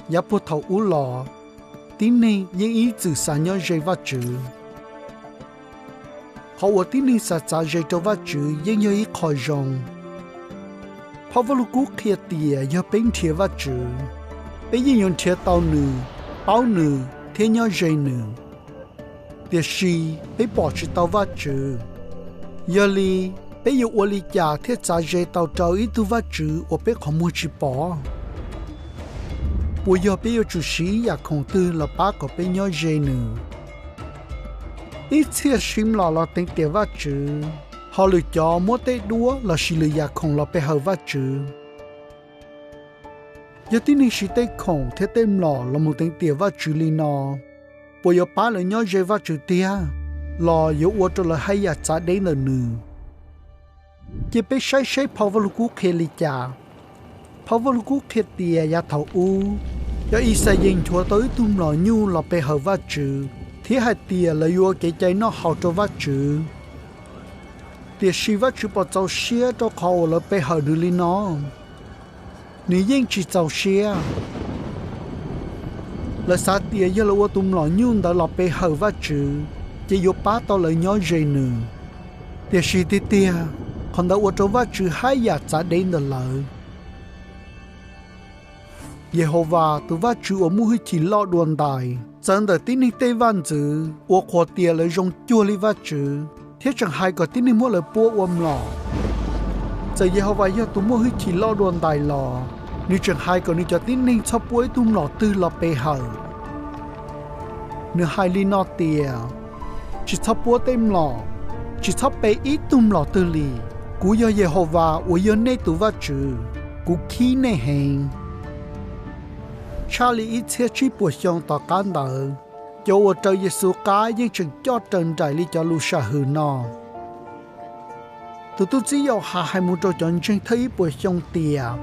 Yav puag thaum ub los, tib neeg yeej ib txwm xav nyob ze Vajtswv. Qhov uas tib neeg xav txav ze rau Vajtswv yeej yog ib qho zoo. Phau Vajluskub qhia tias yog peb nrhiav Vajtswv, peb yeej yuav nrhiav tau Nws, paub Nws thiab nyob ze Nws. Tiam sis peb pom tsis tau Vajtswv, yog li peb yuav ua li cas thiaj txav ze tau rau ib tug Vajtswv uas peb qhov muag tsis pom? Puas yog peb yuav tsum siv ib yam khoom twg los pab kom peb nyob ze Nws? Ib txhia siv mlom los teev tiam Vajtswv, ho lwm cov muab tej duab lossis lwm yam khoom los pe hawm Vajtswv. Yog tib neeg siv tej khoom thiab tej mlom los mus teev tiam Vajtswv li no, puas yuav pab lawv nyob ze Vajtswv tiag, los yuav ua rau lawv haj yam txav deb ntawm Nws? Cia peb saib seb Phau Vajluskub qhia li cas. Phau Vajluskub qhia tias yav thaum ub, cov Ixayees nchuav tau ib tug mlom nyuj los pe hawm Vajtswv thiab hais tias lawv yuav ua kev cai noj haus rau Vajtswv. Tiam sis Vajtswv puas txaus siab rau qhov uas lawv pe hawm Nws li no? Nws yeej tsis txaus siab. Lawv xav tias yog lawv ua tus mlom nyuj ntawd los pe hawm Vajtswv ces yuav pab tau lawv nyob ze Nws. Tiam sis tiag tiag, qhov ntawd ua rau Vajtswv haj yam txav deb ntawm lawv. Yehauvas, tus Vajtswv uas muaj hwj chim loj dua ntais, txawv ntawm tib neeg tej vaj ntxwv uas qhuas tias lawv zoo cuag li Vajtswv thiab tseem hais kom tib neeg muab lawv puab ua mlom. Txawm Yehauvas yog tus muaj hwj chim loj dua ntais los, Nws tseem hais kom Nws cov tib neeg txhob puab ib tug mlom twg los pe hawm. Nws hais li no tias: Tsis txhob puab tej mlom, tsis txhob pe ib tug mlom twg li. Kuv yog Yehauvas uas yog nej tus Vajtswv, kuv khib nej heev. Tshaj li ib txhiab tsib puas xyoo tom qab ntawd, cov uas raws Yexus qab yeej tseem coj raws nraim li cov lus sam hwm no. Tus tub txib Yauhas hais mus rau cov ntseeg thawj ib puas xyoo tias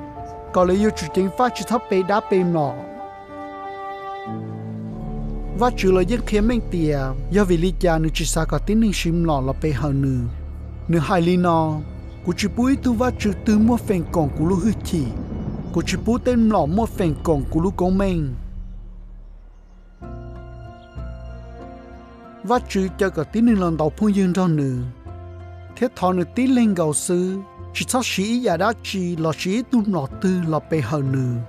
kom lawv yuav tsum ceev faj tsis txhob pe dab pe mlom. Vajtswv los yeej qhia meej tias yog vim li cas Nws tsis xav kom tib neeg siv mlom los pe hawm Nws. Nws hais li no: Kuv tsis pub ib tug vaj tswv twg muaj feem koom kuv lub hwj chim. Kuv tsis pub tej mlom muaj feem koom kuv lub koob meej. Vajtswv caw kom tib neeg los ntaus phooj ywg nrog Nws, thiab thov Nws tib leeg nkaus xwb tsis txhob siv ib yam dab tsi lossis ib tug mlom twg los pe hawm Nws.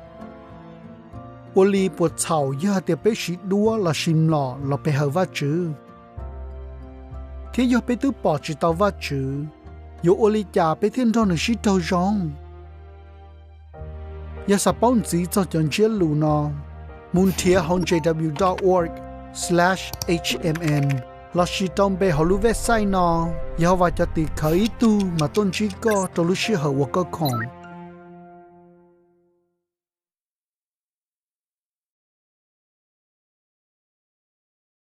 Ua li puas txhaum yog hais tias peb siv duab lossis mlom los pe hawm Vajtswv? Thiab yog peb twb pom tsis tau Vajtswv, yuav ua li cas peb thiaj nrog Nws sib raug zoo? Yog xav paub ntxiv txog cov ntsiab lus no, mus nrhiav hauv J W dot org slash H M N lossis rau npe hauv lub website no: Yehauvas cov tim khawv ib tug mas tuaj ntsib koj rau lub sij hawm uas koj khoom.